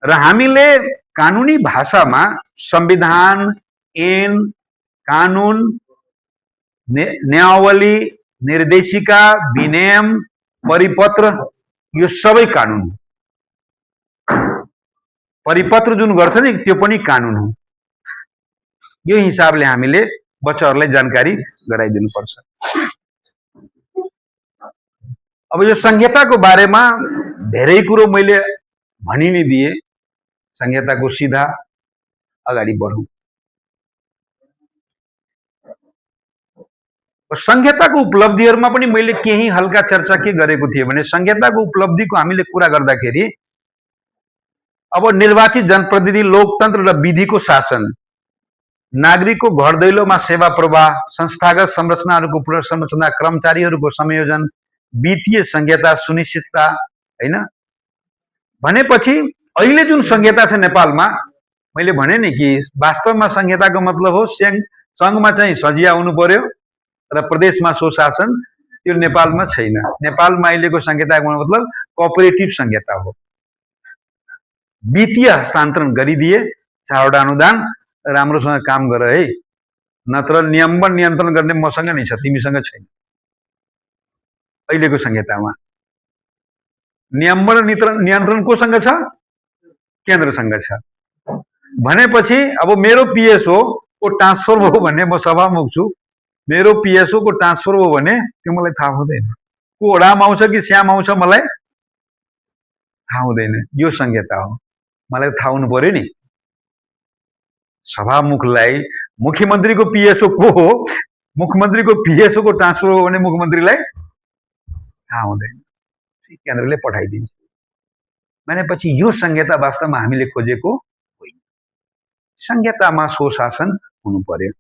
र हामीले कानुनी भाषामा संविधान, ऐन, कानुन, न्यायावली, निर्देशिका, विनियम, परिपत्र यो सबै कानुन हो। परिपत्र जुन गर्छ नि त्यो पनि कानुन हो। यो हिसाबले हामीले बच्चाहरूलाई जानकारी गराइदिनुपर्छ। अब यो संहिताको बारेमा धेरै कुरो मैले भनि नै दिए, संहिताको सिधा अगाडि बढौँ। संहिताको उपलब्धिहरूमा पनि मैले केही हल्का चर्चा के गरेको थिएँ भने संहिताको उपलब्धिको हामीले कुरा गर्दाखेरि अब निर्वाचित जनप्रतिनिधि, लोकतन्त्र र विधिको शासन, नागरिकको घर दैलोमा सेवा प्रवाह, संस्थागत संरचनाहरूको पुनर्संरचना, कर्मचारीहरूको संयोजन, वित्तीय संहिता सुनिश्चितता हैन भनेपछि अहिले जुन संहिता छ नेपालमा, मैले भने नि कि वास्तवमा संहिताको मतलब हो संघमा चाहिँ सजिया हुनु पर्यो र प्रदेशमा स्वशासन। त्यो नेपालमा छैन। नेपालमा अहिलेको संहिताको मतलब कोअपरेटिभ संहिता हो। वित्तीय हस्तान्तरण गरिदिए, 4 वटा अनुदान, राम्रोसँग काम गर है, नत्र नियमन नियन्त्रण गर्ने मसँग नै छ, तिमीसँग छैन। अहिलेको संहितामा नियमन नियन्त्रण कोसँग छ? केन्द्रसँग छ। भनेपछि अब मेरो पिएसओ को ट्रान्सफर भयो भने म सभामुख छु, मेरो पिएसओ को ट्रान्सफर हो भने त्यो मलाई थाहा हुँदैन। को वडामा आउँछ कि श्याम आउँछ मलाई थाहा हुँदैन। यो संहिता हो, मलाई थाहा हुनु पर्यो नि। सभामुखलाई मुख्यमन्त्रीको पिएसओ को हो, मुख्यमन्त्रीको पिएसओ को ट्रान्सफर हो भने मुख्यमन्त्रीलाई थाहा हुँदैन, केन्द्रले पठाइदिन्छ। भनेपछि यो संहिता वास्तवमा हामीले खोजेको होइन। संहितामा स्वशासन हुनु पर्यो।